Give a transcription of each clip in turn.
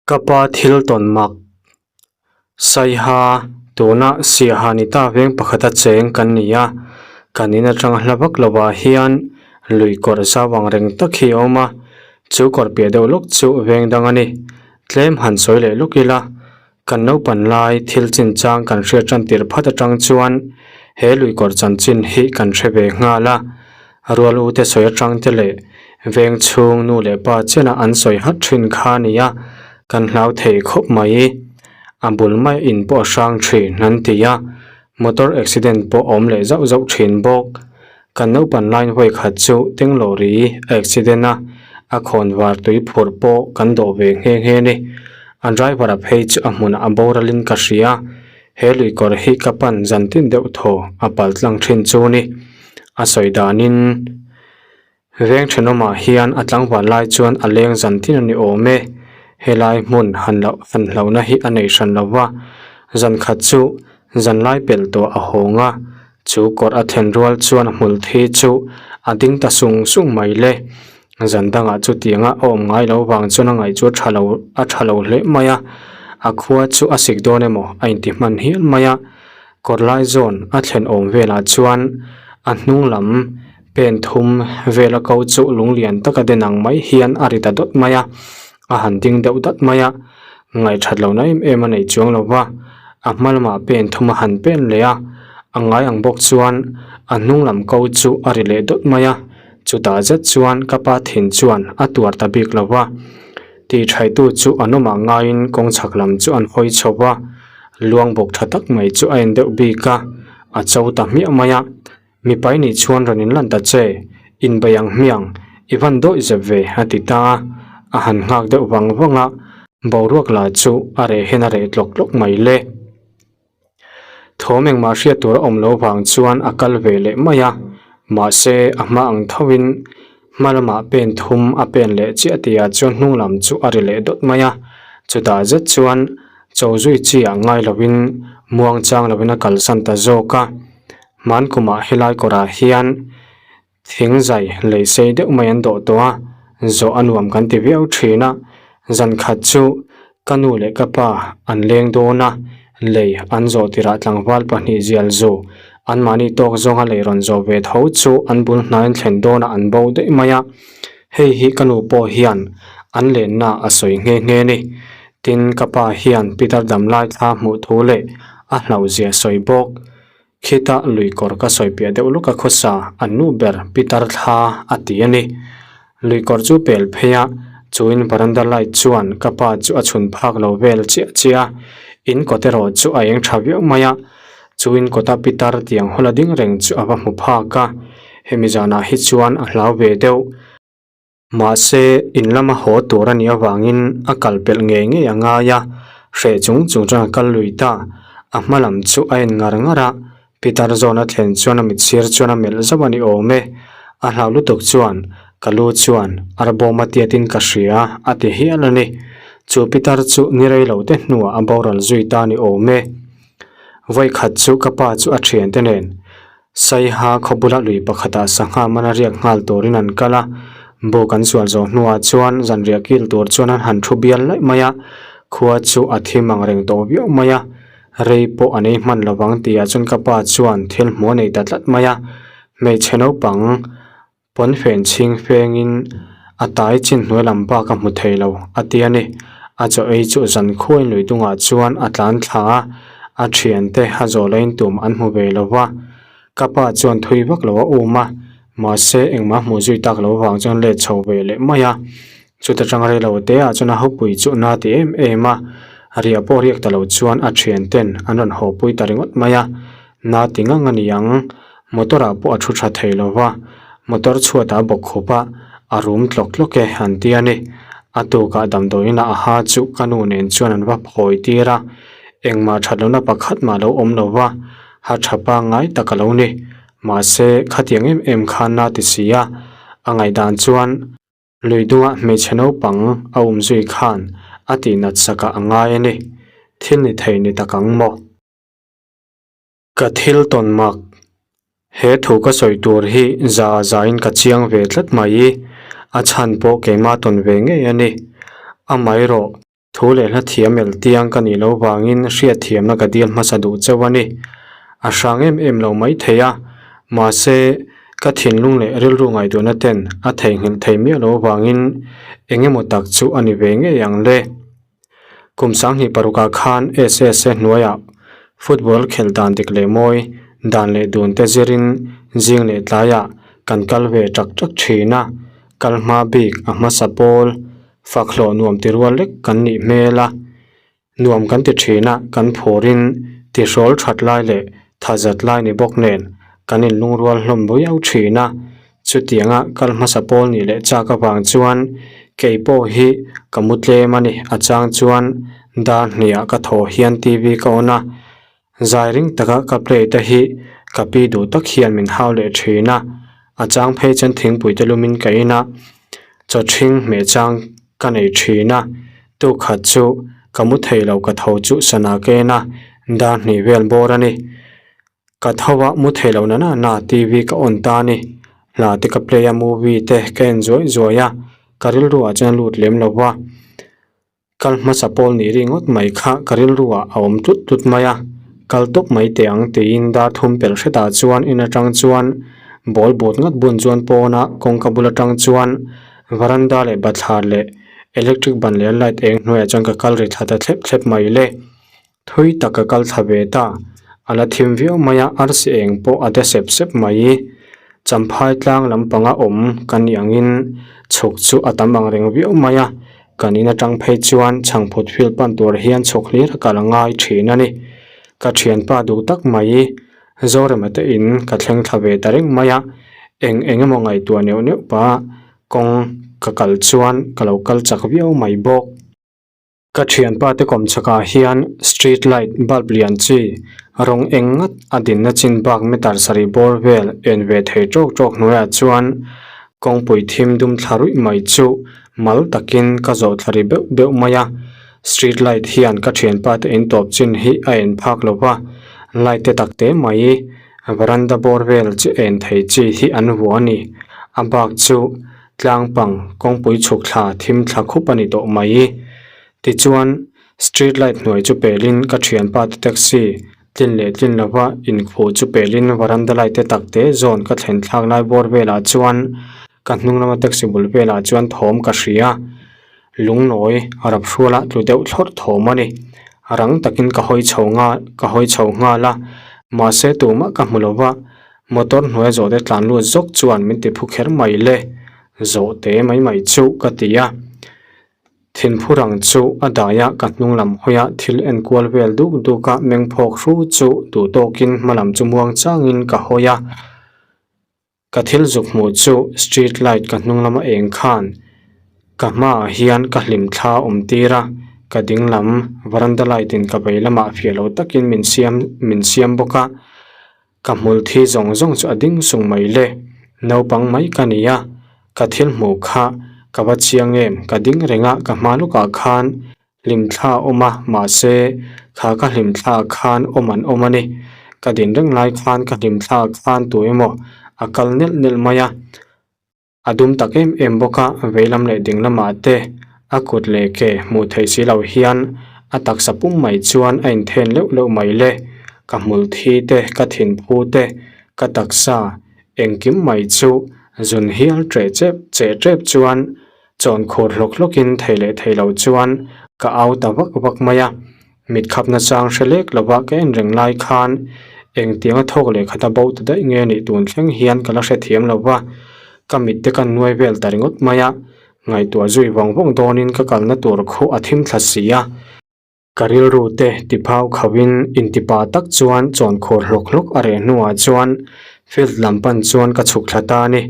Ka pa thil tawn mak. Saiha, tuna Siaha ni ta veng pakhata cheng kan ni a, kan in atanga hla vak lovah hian lui kawr zau ang reng tak hi a awm a, chu kawr piah deuh lawk chu veng dang a ni. Tlem han sawi leh lawk ila, kan naupan lai thil chinchang kan hriat tan tirh phat atang chuan he lui kawr chanchin hi kan hre ve nghal a, Rual u te sawi atang te leh veng chhung nu leh pa chena an sawi hat thin kha nia kan hlau thei khawp mai. A bul mai in pawh a hrang thin an ti a, motor accident pawh a awm leh zauh zauh thin bawk. Kan naupan line vawi khat chu Tenglawri a accident a, a khawn var tui phurh pawh kan dawh ve nghe nghe ni. A driver a phei chu a hmunah a boralin ka hria. He lui kawr hi ka pan zan tin deuh thaw a pal tlang thin chu ni. A sawi danin veng thenawmah hian a tlangval lai chuan a leng zan tin a ni awm e. Helai hmun han loh han hlauhna hi a nei hran lo va, zan khat chu zan lai pelh tawh a hawng a, chu kawr a thlen rual chuan a hmul thi chu a ding ta sung sung mai le. Zan dangah chutianga a awm ngai lo vang chuan a ngaih chu a tha lo a tha lo hle mai a, a khua chu a sik dawn emaw a inti hman hial mai a. Kawr lai zawn a thlen awm velah chuan a hnung lam pen thum vela ko chu lunglian taka den ang mai hian a ri ta dawt mai a, a han ding deuh dat mai a, ngaihthat lohna em em a nei chuang lo va, a hma lamah pen thum a han pen leh a, a ngai ang bawk chuan a hnung lam ko chu a ri leh dawt mai a. Chutah zet chuan ka pa thin chuan a tuar ta bik lo va, tihthaitu chu an awmah ngaiin kawng chhak lam chu an hawi chho va, luang bawk tha tak mai chu a en deuh bik a, a cho ta hmiah mai a. Mipai nih chuan rawn inlan ta che, inbei ang hmiang, i van dawih zep ve a ti ta a, a han nghak deuh vang vang a, boruak lah chu a reh hian a reh tlawk tlawk mai le. Thawm engmah hriat tur a awm loh vang chuan a kal ve leh mai a, mahse a hma ang thoin hma lamah pen thum a pen leh chiah tihah chuan hnung lam chu a ri leh dawt mai a, chutah zet chuan cho zui chi ah ngai lovin muang chang lovin a kalsan ta zawk a, hman kumah helai kawrah hian Thing zai lei sei deuh mai an dawh tawh a, zawh a nuam kan ti viau thin a. Zan khat chu ka nu leh ka pa an leng dawn a, lei an zawh tirah tlangval pahnih zial zu anmahni tawk zawnga lei rawn zawh ve tho chu an bul hnai an thlen dawnah an bo daih mai a. Hei hi ka nu pawh hian an lenna a sawi nghe nghe ni. Tin, ka pa hian Peter damlai thla hmuh thu leh a hlauhzia sawi bawk. Khitah lui kawr ka sawi piah deuh lawk a khawsa an nu ber Peter thla a ti a ni. Lui kawr chu pel phei a, chuin veranda light chuan ka pa chu a chhun phak lo vel chiah chiah a, in kawt erawh chu a eng tha viau mai a, chuin kawta Peter tiang hawla ding reng chu a va hmu phak a, hemi zanah hi chuan a hlau ve deuh. Mahse, in lama haw tur a nih avangin a kal pelh ngei ngei a ngai a, hreh chung chung chuan a kal lui ta. A hma lam chu a en ngar ngar a, Peter zawn a thlen chuan a mit sir chuan a melh zauh a ni awm e. A hlau lutuk chuan, Ka lu chuan arbawm a tiatin ka hria a ti hial a ni. Chu Peter chu ni rei lo te hnuah a boral zui ta a ni awm e. Vawikhat chu ka pa chu a thiante nen Saiha khaw bula lui pakhatah sangha mana riak nghal turin an kal a, buk an sual zawh hnuah chuan zanriah kil tur chuan an han thu bial laih mai a, khua chu a thim ang reng tawh viau mai a, rei pawh an ei hman lovang tihah chuan ka pa chuan thil hmuh a nei ta tlat mai a, hmeichhe naupang Pawnfen chhing fengin a tai chin hnuai lam bak a hmu thei lo a ti a ni. A chaw ei chu zan khuain lui dungah chuan a tlan thla a, a thiante a zawh lain tum an hmu ve lo va. Ka pa chuan thui vak lo a um a, mahse engmah hmuh zui tak lo vang chuan let chho ve leh mai a. Chuta tang rei lo te ah chuan a hawpui chu na ti em em a, riah pawh riak ta lo chuan a thianten an rawn hawpui ta ringawt mai a. Na ti ngang a ni ang, motor ah pawh a thu tha thei lo va, motor chhuat ah bawk khup a, a rum tlawk tlawk e an ti a ni. A tukah damdawiin ah a ha chu ka nu nen chuan an va phawi tir a, engmah that lohna pakhat mah lo awm lo va, ha tha pangngai tak a lo ni. Mahse, khatiang em em khan na ti si a, a ngaihdan chuan, Lui dungah hmeichhe naupang a um zui khan a tihnat sakah a ngai a ni. Thil ni thei ni tak ang maw? Ka thil tawn mak. He thu ka sawi tur hi za a zain ka chiang ve tlat mai i, a chhan pawh keimah tawn ve ngei a ni. Amaherawh. Thu leh hla thiam el tiang ka nih loh vangin hriatthiamna ka dil hmasa duh chauh a ni. A hrang em em lo mai thei a, mahse, ka thinlung leh rilru ngaihtuahna ten a theihnghilh thei miah loh vangin eng emaw tak chu a ni ve ngei ang le. Kum sanghnih parukah khan SSA hnuaiah football khelh dan dik leh mawi, dan leh dun te zirin zing leh tlaiah kan kal ve ṭak ṭak ṭhin a, kal hma bik a hmasa pawl Fak hlawh nuam ti rual lek kan nih hmel a, nuam kan ti thin a, kan phurin tihrawl that lai leh tha zat lai ni bawk nen kan inlungrual hlawm viau thin a, chutianga kal hmasa pawl nih leh chak avang chuan kei pawh hi ka mu tlem a ni, a chang chuan dar hniah ka thaw hian TV ka on a, zai ring taka ka play te hi ka pi duh tak hian min hau leh thin a, a chang phei chuan thingpui te lumin ka in a, chaw ṭhing hmeh chang ka nei ṭhin a, tukhat chu ka mu thei lo ka tho chu sana ka en a, dar hnih vel bawr a ni. Ka tho a mu thei lo na na na TV ka on ta a ni, hla te ka play a movie te ka en zuai zuai a, ka rilru ah chuan a lut lem lo va. Kal hmasa pawl nih ri ngawt mai kha ka rilru ah a awm tlut tlut mai a, kal tawp mai teh ang tiin dar thum pelh hretah chuan in atang chuan ball but ngawt bun chuan pawn a kawngka bul atang chuan varanda leh bathlar leh electric ban leh light eng hnuaiah chuan ka kal ri thla ta thlep thlep mai le. Thui tak ka kal thla ve ta, a la thim viau mai a, arsi eng pawh a de sep sep mai. Champhai tlang lampanga awm ka nih angin chhuk chu a tam ang reng viau mai a, kan in atang phei chuan chhangphut field pan tur hian chhuk hlir a kal a ngai thin a ni. Ka thianpa duh tak mai, Zorema te in ka thleng thla ve ta reng mai a, eng eng emaw ngaihtuah neuh neuh pah kawng ka kal chuan ka lo kal chak viau mai bawk. Ka thianpa te kawmchhakah hian street light bulb lian chi rawng eng ngat a dinna chin bak meter sarih bawr vel en ve thei tawk tawk hnuaiah chuan kawngpui thim dum thla ruih mai chu mal takin ka zawh thla ri beuh beuh mai a. Street light hian ka thianpa te in tawp chin hi a en phak lo va, light te tak te mai veranda bawr vel chi en thei chi hi an vuah a ni. A bak chu Tlang pang kawngpui chhuk thla thim thla khup a ni tawh mai. Tichuan, street light hnuai chu pelin ka thianpa te taxi tlin leh tlin lova inkhuh chu pelin varanda light te tak te zawn ka thlen thlak lai bawr velah chuan ka hnung lama taxi bul velah chuan thawm ka hria. Lungnawi rap hruala tlu deuh thlawrh thawm a ni. Rang takin ka hawi chho nghal ka hawi chho nghal a, mahse tumah ka hmu lova. Motor hnuaia zawhte tlan lut zawk chuan min ti phu kher mai le, zawhte mai mai chu ka ti a. Thinphu rang chu a dai a, ka hnung lam hawi a thil en kual vel duk duk a, meng phawk hru chu duh tawkin hma lam chu muang changin ka hawi a. Ka thil zuk hmuh chu street light ka hnung lama eng khan ka hmaah hian ka hlim thla awm tir a, ka ding lam varanda light in ka vei lamah fiah lo takin min siam min siam bawk a. Ka hmul thi zawng zawng chu a ding sung mai le, naupang mai ka ni a, ka thil hmuh kha ka va chiang em, ka ding reng a, ka hma lawkah khan hlimthla a awm a, mahse kha ka hlimthla ah khan awm an awm a ni, ka din reng lai khan ka hlimthla ah khan tu emaw a kal nelh nelh mai a. A dum tak em em bawk a, veilam leh ding lamah te a kut leh ke hmuh theih si lo hian a taksa pum mai chuan a inthen leuh leuh mai le. Ka hmul thi te, ka thinphu te, ka taksa engkim mai chu zun hial ṭeh chep cheh ṭep chuan chawn khur hlawk hlawkin thei leh thei lo chuan ka au ta vak vak mai a. Mit khapna chang hre lek lova ka en reng lai khan engtianga thawk leh khat a bo ta daih nge nih tun thleng hian ka la hrethiam lo va, ka mit te ka nuai vel ta ringawt mai a, ngaihtuah zui vawng vawng dawnin ka kalna tur khu a thim thla si a. Ka rilru te tiphau khauhin intipa tak chuan chawn khur hlawk hlawk a reh hnuah chuan field lam pan chuan ka chhuk thla ta a ni.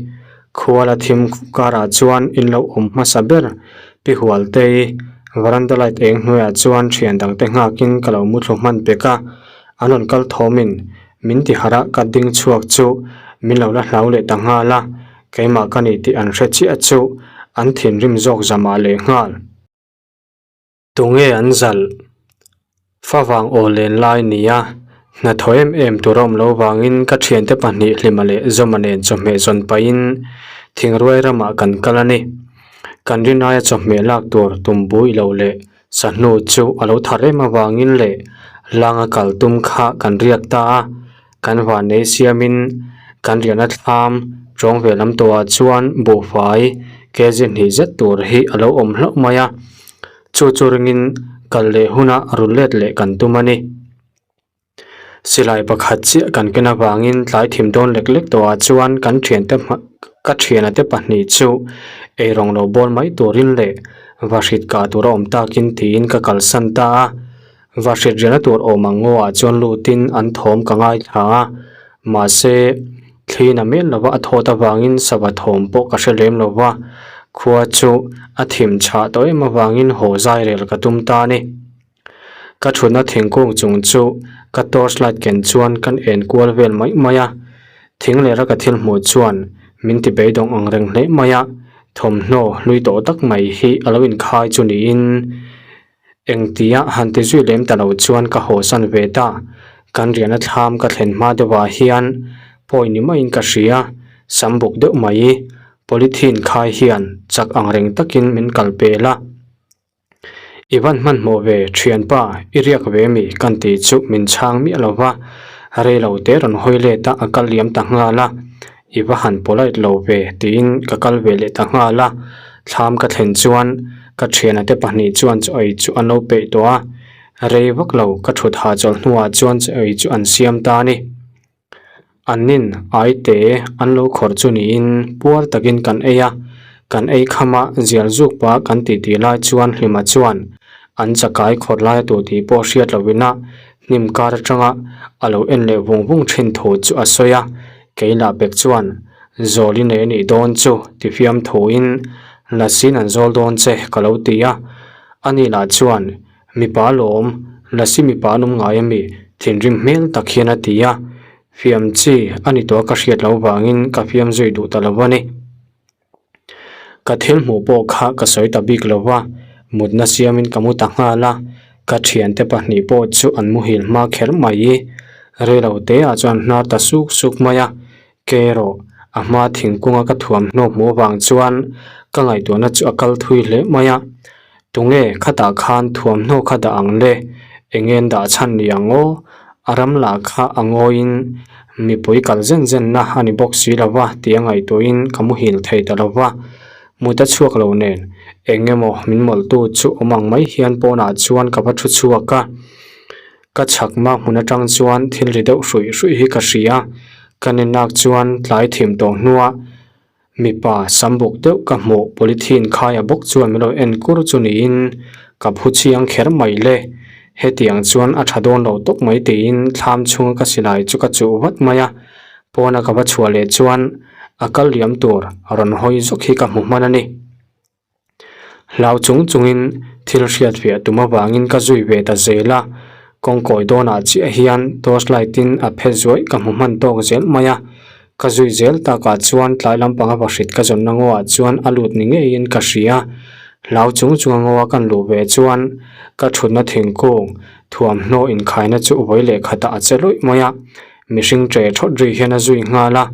Khuala thim karah chuan in lo awm hmasa ber Pi Hualtei, varanda light eng hnuaiah chuan thian dangte nghakin ka lo muthlu hman pek a, an rawn kal thawmin min ti harh a, ka ding chhuak chu min lo la hlau leh ta nghal a, keimah ka ni tih an hre chiah chu an thinrim zawk zamah leh nghal. Tunge an zalh? Favang aw len lai nia, hnathawh em em tur a awm lo vangin ka thiante pahnih Hlima leh Zawma nen chawhmeh zawn pahin Thingruai ramah kan kal a ni. Kan rin aia chawhmeh lak tur tum bui lo leh. Sahnu chu a lo thar em avangin leh langa kal tum kha kan riak ta a, kan vannei siamin kan riahna thlam tawng ve lam tawhah chuan buhfai kg hnih zet tur hi a lo awm hlauh mai a, chu chu ringin kal leh huna rul let leh kan tum a ni. Silai pakhat chiah kan ken avangin tlai thim dawn lek lek tawhah chuan kan thiante ka thiana te pahnih chu eirawng lo bawl mai turin leh vahrit kah tur a awm takin tiin ka kalsan ta a. Vahrit riahna tur awm ang ngawah chuan lutin an thawm ka ngaithla a, mahse thli na mial lova a thawt avangin sava thawm pawh ka hre lem lova, khua chu a thim chhah tawh em avangin haw zai rel ka tum ta a ni. Ka thutna thingkung chung chu ka torch light ken chuan kan en kual vel mai mai a, thing lera ka thil hmuh chuan min ti beidawng ang reng hle mai a, thawmhnaw hlui tawh tak mai hi a lo inkhai chu niin engtia han ti zui lem ta lo chuan ka hawsan ve ta, kan riahna thlam ka thlen hma deuhah hian pawi ni maiin ka hria, sam buk deuh mai polythene khai hian chak ang reng takin min kal pel a. I van hmanhmawh ve thianpa i riak ve mi kan tih chu min chhang miah lo va, rei lo te rawn hawi let a a kal liam ta nghal a, i va han polite lo ve tiin ka kal ve leh ta nghal a, thlam ka thlen chuan ka thiana te pahnih chuan chaw ei chu an lo peih tawh a, rei vak lo ka thut hahchawlh hnuah chuan chaw ei chu an siam ta a ni. An nin aite an lo khawrh chu niin puar takin kan ei a, kan ei kham a zial zuk pah kan titi lai chuan Hlima chuan an chakai khawrh lai a tu tih pawh hriat lohin a hnim kar atanga a lo en leh vung vung thin thu chu a sawi a, kei lah bek chuan zawl i nei a nih dawn chu ti fiam thuin Lasi'n an zawl dawn che ka lo ti a, ani lah chuan Mipa lawm, Lasi mipa an awm ngai a mi? Thinrim hmel tak hian a ti a, fiam chi a ni tawh a ka hriat loh vangin ka fiam zui duh ta lo a ni. Ka thil hmuh pawh kha ka sawi ta bik lo va, mutna siamin ka mu ta nghal a, ka thiante pahnih pawh chu an muhil hma kher mai. Reilo teah chuan hnar ta suk suk mai a, ke erawh a hma thingkunga ka thuamhnaw hmuh avang chuan ka ngaihtuahna chu a kal thui hle mai a, tunge khatah khan thuamhnaw kha dah ang le, eng en dah chhan ni ang aw, a ram lah kha a ngawiin mipui kal zen zenna a ni bawk si lo va tia ngaihtuahin ka muhil thei ta lo va, mut a chhuak lo nen eng emaw min mawlhtu chu awm ang mai hian pawnah chuan ka va thu chhuak a. Ka chhak hma hmun atang chuan thil ri deuh hruih hruih hi ka hria. Ka nenak chuan tlai thim tawh hnua mipa sam buk deuh ka hmuh polythene khaia bawk chuan min lo en kur chu niin ka phu chiang kher mai le. Hetiang chuan a tha dawn lo tawp mai tiin thlam chhunga ka silai chu ka chuh vat mai a. Pawna ka va chhuah leh chuan a kal liam tur rawn hawi zawk hi ka hmu hman a ni. Hlau chung chungin thil hriat fiah tum avangin ka zui ve ta zel a, kawngkawi dawnah chiah hian torch light in a phe zuaih ka hmu hman tawk zel mai a, ka zui zel takah chuan tlai lampanga vahrit ka zawnna ngawah chuan a lut ni ngeiin ka hria. Hlau chung chunga ngawa kan luh ve chuan ka thutna thingkung thuamhnaw inkhaina chu vawi leh khatah a che luih mai a, mihring ṭe ṭhawt ri hian a zui nghal a,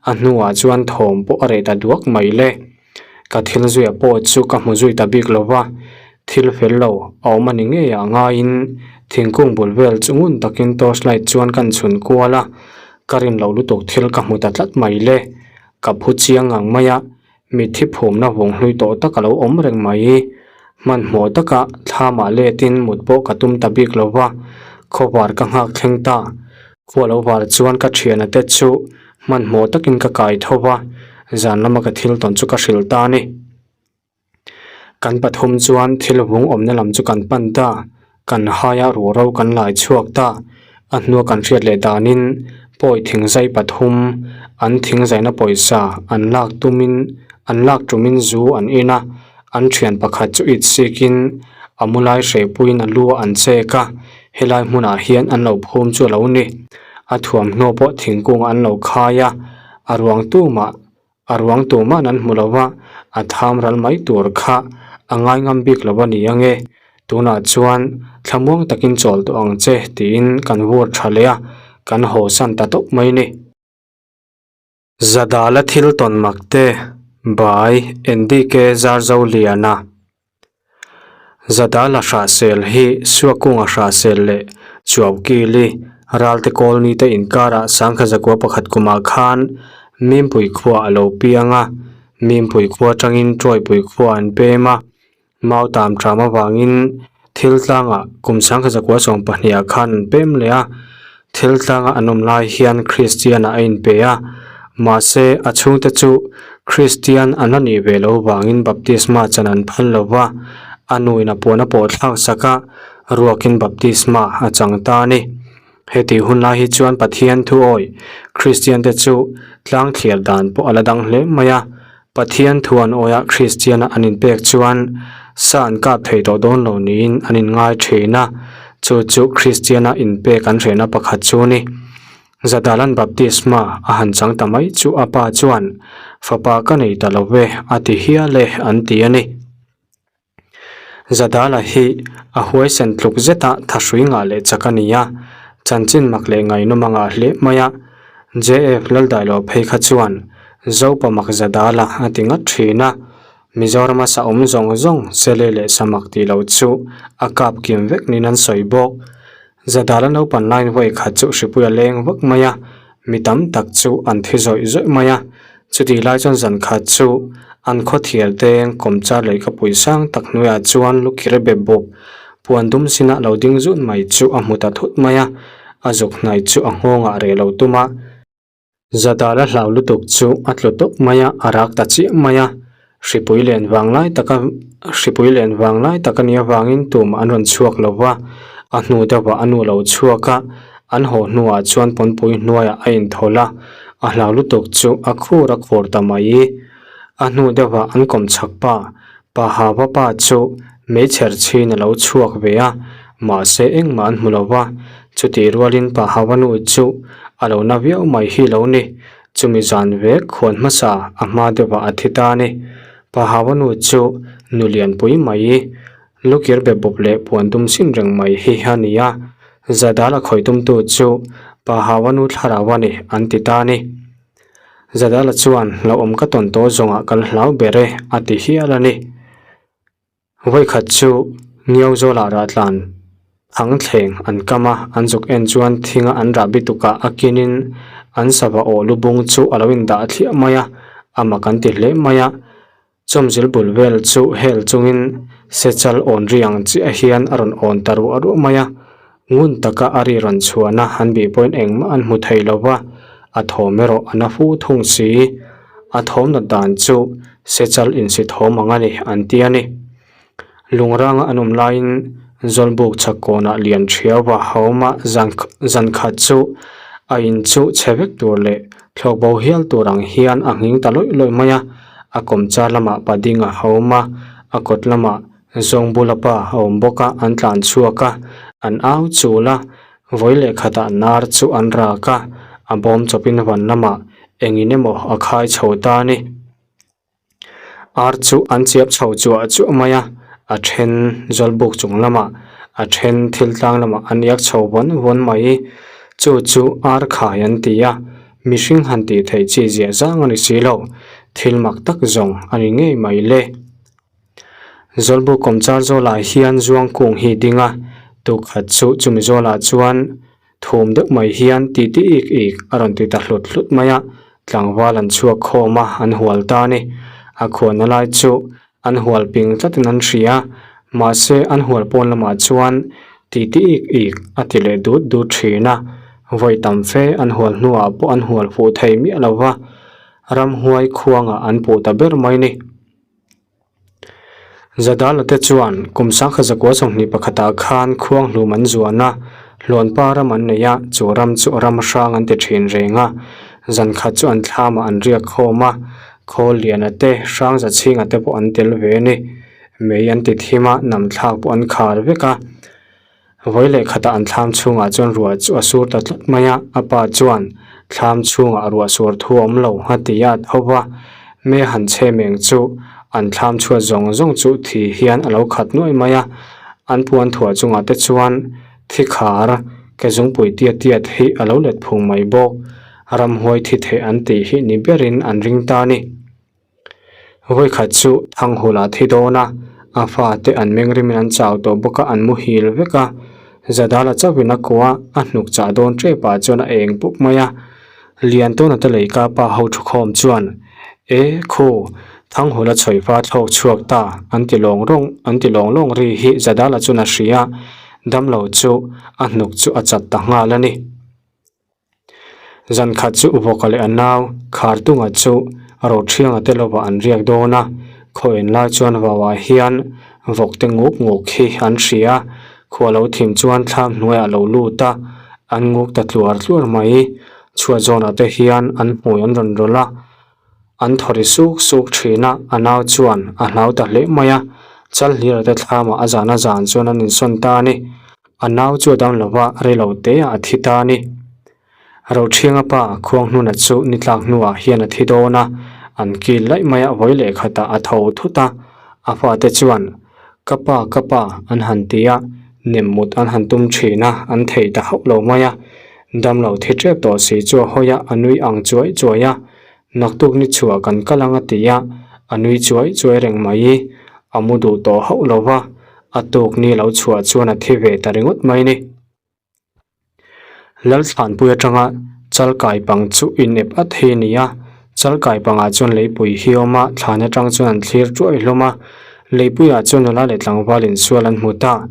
a hnuah chuan thawm pawh a reh ta duak mai le. Ka thil zuia pawh chu ka hmu zui ta bik lo va, thil fel lo a awm a ni ngei ah ngaiin thingkung bul vel chu ngun takin torch light chuan kan chhun kual a, ka rin loh lutuk thil ka hmu ta tlat mai le. Ka phu chiang ngang mai a, mitthi phumna vawng hlui tawh tak a lo awm reng mai. Hmanhmawh taka thlamah letin mut pawh ka tum ta bik lo va, khawvar ka nghak thleng ta. Khua lo var chuan ka thiana te chu hmanhmawh takin ka kai tho va, zan lama ka thil tawn chu ka hrilh ta a ni. Kan pathum chuan thil vung awmna lam chu kan pan ta, kan haia ruhro kan lai chhuak ta, a hnua kan hriat leh danin pawi thingzai pathum an thingzaina pawisa an lak tumin an lak tumin zu an in a, an thian pakhat chu it sikin a mu lai hrehpuiin a lu ah an chek a. Helai hmunah hian an lo phum chu a lo ni. A thuamhnaw pawh thingkung an lo khai a, a ruang tumah a ruang tumah an hmu lo va, a tham ral mai tur kha a ngai ngam bik lo a ni ange. Tunah chuan thlamuang takin chawl tawh ang che tiin kan vur tha leh a, kan haw san ta tawp mai ni. Zadala thil tawn mak te, Bai, NDK Zarzoliana. Zadala Hrahsel hi Suakunga Hrahsel leh Chuaukili Ralte Kawlni te inkarah Sangkhazakua pakhat kumah khan Mimpui khua a lo piang a, Mimpui khua atangin Tuaipui khua an pem a. Mau tam ṭam avangin thil tlangah kum sangkhazakua 12 ah khan an pem leh a, thil tlanga an awm lai hian Kristian-ah a inpe a, mahse a chhungte chu Kristian an la nih ve lo vangin baptisma chan an phal lo va, a nuin a puan a pawh thlak sak a, ruakin baptisma a chang ta a ni. Heti hun lai hi chuan Pathian thu awih Kristiante chu tlang thliar dan pawh a la dang hle mai a. Pathian thu an awih a Kristiana an inpek chuan sa an kap thei tawh dawn lo niin an inngai thin a, chu chu Kristiana inpek an hrehna pakhat chu a ni. Zadalan baptisma a han chang ta mai chu a pa chuan, Fapa ka nei ta lo ve, a ti hial e, an ti a ni. Zadala hi a huaisen tluk zeta thahrui ngah leh chak a ni a, chanchin mak leh ngaihnawm a ngah hle mai a. JF Laldailo phei kha chuan Zopa mak Zadala a ti ngat thin a, Mizorama sa awm zawng zawng sele leh samak tih loh chu a kap kim vek niin an sawi bawk. Zadala naupan laiin vawi khat chu hripui a leng vak mai a, mi tam tak chu an thi zawih zawih mai a. Chutih lai chuan zan khat chu an khaw thial teng kawmchar leh ka pui sang tak hnuaiah chuan lukir be bawp puan dum sinah lo ding zut mai chu a hmu ta thut mai a, a zuk hnai chu a nghawngah reh lo tum a. Zadala hlau lutuk chu a tlu tawp mai a, a rak ta chiah mai a. Hripui len vang lai taka hripui len vang lai tak a nih avangin tumah an rawn chhuak lo va, a hnu deuhah a nu lo chhuak a, an haw hnuah chuan pawnpui hnuaiah a inthawlh a, a hlau lutuk chu a khur a khur ta mai. A hnu deuhah an kawm chhak pa, pa Hava pa chu meichher chhin a lo chhuak ve a, mahse engmah an hmu lo va, chutih rualin pa Hava nu chu a lo na viau mai hi lo ni. Chumi zan vek khuan hmasa a hma deuhah a thi ta a ni. Pahawa nu chu nu lianpui mai, lukir be bawp leh puan dum sin reng mai hi a ni a. Zadal a khawih tumtu chu Pahawa nu thlarau a ni an ti ta a ni. Zadala chuan hlauhawm ka tawn tawh zawngah kal hlau ber e a ti hial a ni. Vawikhat chu Ngiauzawlah rahtlan thang thleng an kam a, an zuk en chuan thinga an rah bitukah a kinin an sava aw lubung chu a lo indah thliah mai a, a mak an ti hle mai a. Chawmzil bul vel chu hel chungin sechal awn ri ang chiah hian a rawn awn ta ruah ruah mai a, ngun taka a ri rawn chhuahna an bih pawhin engmah an hmu thei lo va, a thawm erawh a na fu thung si. A thawm nat dan chu sechal insi thawm ang a ni an ti a ni. Lungranga an awm laiin Zawlbuk chhak kawnah lian thiau va a awm a, zan zan khat chu a in chu chhe vek tur leh thlawk bo hial tur ang hian a nghing ta lawih lawih mai a, a kawmchar lamah pading a awm a, a kawt lamah Zawng bula pa a awm bawk a, an tlan chhuak a, an au chul a, vawi leh khatah nar chu an rak a, a bawm chawpin van lamah engin emaw a khai chho ta a ni. Ar chu an chiap chho chuah chuah mai a, a then zawlbuk chung lamah, a then thil tlang lamah an iak chho vawn vawn mai. Chu chu ar khai an ti a, mihring han tih theih chi ziah zang a ni si lo, thil mak tak zawng a ni ngei mai le. Zawlbuk kawmchar zawlah hian zuang kung hi ding a, tukhat chu chumi zawlah chuan thum deuh mai hian ti ti ik ik a rawn ti ta hlut hlut mai a, tlangval an chhuak khawm a, an hual ta a ni. A khuanna lai chu an hual ping tlatin an hria, mahse an hual pawn lamah chuan ti ti ik ik a ti leh dut dut thin a, vawi tam fe an hual hnuah pawh an hual fuh thei miah lo va, ramhuai khuangah an puh ta ber mai ni. Zadala te chuan kum sangkhat zakua 21 pakhatah khan khuang hlum an zuan a, Hluanpa ram an nei a, chu ram chu ram hrang an ti thin reng a. Zan khat chu an thlamah an riak khawm a, khawl liana te, hrang za chhinga te pawh an tel ve a ni. Mei an ti thim a, nam thlak pawh an khar vek a. Vawi leh khatah an thlam chhungah chuan ruah chu a sur ta tlat mai a, a pa chuan thlam chhungah ruah sur thu a awm lo a ti a tho va, me han chhe meng chu an thlam chhuat zawng zawng chu thi hian a lo khat nuai mai a, an puan thuah chungah te chuan thi khar ke zungpui tiat tiat hi a lo let phung mai bawk, ramhuai thi theih an tih hi ni berin an ring ta a ni. Vawikhat chu Thanghula thi dawn a, A fate an meng rimin an chau tawh bawk a, an muhil vek a. Zadala chauhin a kuah a, a hnuk chah dawn tep ah chuan a eng pup mai a. Liantawna te lei ka pa ho thukhawm chuan, E khu, Thanghula chhawifa thlawk chhuak ta, an ti lawng rawng, an ti lawng lawng ri hi Zadala chuan a hria a, damlo chu a hnuk chu a chat ta nghal a ni. Zan khat chu Vawka leh a nau Khartunga chu Rothianga te lovah an riak dawn a, khaw en lai chuan vauah hian vawk te nguk nguk hi an hria a, khua lo thim chuan thlam hnuaiah a lo lut a, an nguk ta tluar tluar mai. Chhuat zawnah te hian an hmui an rawn rawlh a, an thaw ri suk suk thin a, a nau chuan a hlau ta hle mai a, Chalhlira te thlamah a zan a zan chuan an insawn ta a ni. A nau chu a dam lo va, rei lo te ah a thi ta a ni. Roṭhianga pa Khuanghnuna chu ni tlak hnuah hian a thi dawn a, an kil laih mai a vawi leh khatah a tho thut a. A fate chuan, Ka pa, ka pa, an han ti a, nem mut an han tum ṭhin a, an thei ta hauh lo mai a. Dam lo thi ṭep tawh si chu a hawi a, a nui ang chuai chuai a. Naktuk ni chhuah kan kal ang a ti a, a nui chuai chuai reng mai. A mu duh tawh hauh lo va, a tuk ni lo chhuah chuan a thi ve ta ringawt mai ni. Lalthlanpui atanga Chalkai pang chu inep at hi a ni a, Chalkai pangah chuan leipui hi a awm a, thlan atang chuan an thlir tuai hlawm a. Leipuiah chuan nula leh tlangval insual an hmu ta.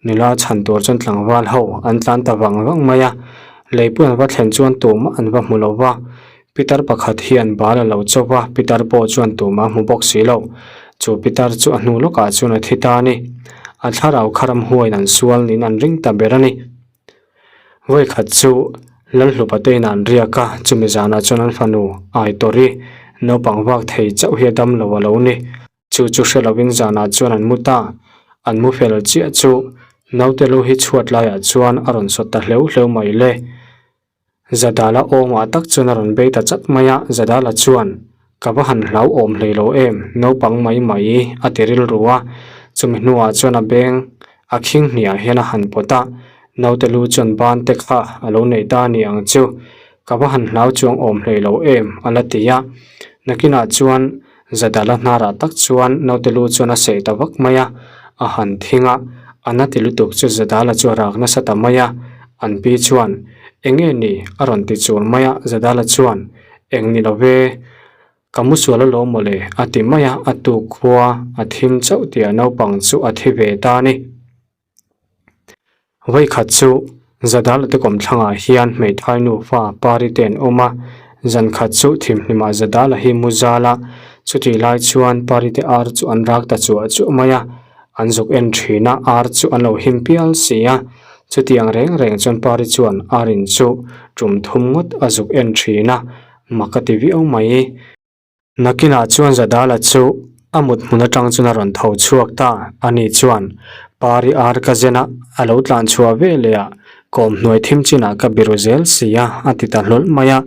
Nula chhan tur chuan tlangval ho an tlan ta vang vang mai a, leipui an va thlen chuan tumah an va hmu lo va. Pitar pakhat hian bal a lo chawp a, pitar pawh chuan tumah a hmu bawk si lo. Chu pitar chu a hnu lawkah chuan a thi ta a ni. A thlarau kha ramhuaiin an sual niin an ring ta ber a ni. Vawikhat chu Lalhlupa te inah an riak a, chumi zanah chuan an fanu Aitawri naupang vak thei chauh hi a dam lo a lo ni. Chu chu hre lovin zanah chuan an mu ta. An mu fel chiah chu naute lu hi chhuat laiah chuan a rawn sawt ta hleuh hleuh mai le. Zadala awngah tak chuan a rawn bei ta chat mai a, Zadala chuan, Ka va han hlauhawm hlei lo em, naupang mai mai, a ti rilru a. Chumi hnuah chuan a beng a khing hniah hian a han pawt a, naute lu chuan ban te kha a lo nei ta a ni ang chu, ka va han hlau chuang awm hlei lo em, a la ti a. Nakinah chuan Zadala hnarah tak chuan naute lu chuan a seh ta vak mai a, a han thing a, a na ti lutuk chu Zadala chu a rak nasa ta mai a, an pi chuan, Eng nge ni? a rawn ti chur mai a, Zadala chuan, Eng ni lo ve, ka mu sual alawm mawle, a ti mai a, a tuk khua a thim chauh tih a naupang chu a thi ve ta a ni. Vawikhat chu Zadala te kawmthlangah hian hmeithai nufa Pari te an awm a, zankhat chu thimhlimah Zadala hi mu zal a, chutih lai chuan Pari te ar chu an rak ta chuah chuah mai a, an zuk en thin a, ar chu an lo him pial si a, chutiang reng reng chuan Pari chuan ar in chu tum thum ngawt a zuk en thin a, mak a ti viau mai. Nakinah chuan Zadala chu a mut hmun atang chuan a rawn tho chhuak ta. Ani chuan, Pari ar ka zen a, a lo tlan chhuah ve leh a, kawm hnuai thim chinah ka biru zel si a, a ti ta hlawlh mai a.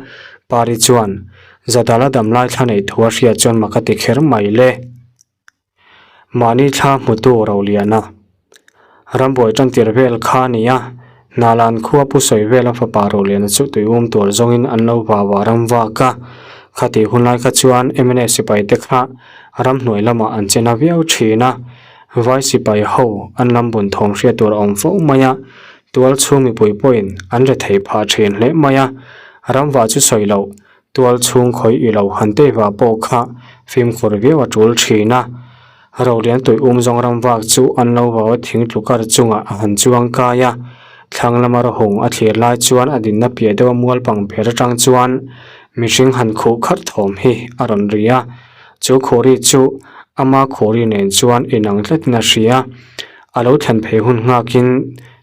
Pari chuan, Zadala damlai thla neih thu a hriat chuan mak a ti kher mai le. Mahni thla hmutu Roliana rambuai tantir vel kha a ni a, Hnalan khua pu sawi vela fapa Roliana chu tuium tur zawngin an lo vau a ram vak a. Khatih hun lai kha chuan mna sipai te kha ramhnuai lamah an che na viau thin a, vai sipai ho an lam bun thawm hriat tur a awm fo mai a, tual chhung mipui pawhin an re thei phah thin hle mai a, ramvah chu sawi loh Tual chhung khawih i lo han tei vah pawh kha fimkhur viau a tul thin a. Rolian tui um zawng ram vak chu an lo vau a thing tlu kar chungah a han chuang kai a. Thlang lama rawhung a thlir lai chuan a dinna piah deuh a mual pang ber atang chuan mihring han khuh kharh thawm hi a rawn ri a. Chu khuri chu ama khuri nen chuan inang tlatin a hria. A lo thlen phei hun nghakin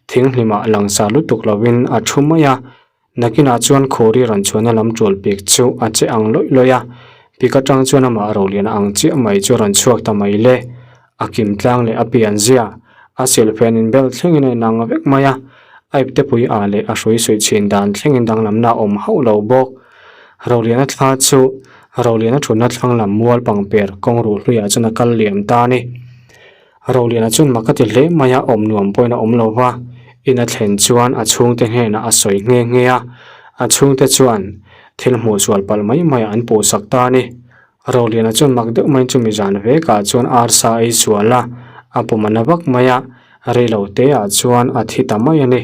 thing hlimah langsar lutuk lovin a thu mai a. Nakinah chuan Khawri rawn chhuahna lam ṭual pik chu a che ang lawih lawih a, pik aṭang chuan amah rolian ang chiah mai chu a rawn chhuak ta mai le. A kim tlang leh a pian zia, a silhfen inbel thlengin a inang vek mai a, a iptepui ah leh a hrui suih chhin dan thlengin danglamna a awm hauh lo bawk. Roliana thla chu Roliana ṭhutna thlang lam mual pangper kawng ruh hluiah chuan a kal liam ta a ni. Roliana chuan mak a ti hle mai a, awm nuam pawhin a awm lo va, in a thlen chuan a chhungte hnenah a sawi nghe nghe a, a chhungte chuan thil hmuh sual palh mai mai ah an puhsak ta a ni. Roliana chuan mak deuh maiin chumi zan vekah chuan arsa a ei sual a, A pum a na vak mai a, rei lo te ah chuan a thi ta mai a ni.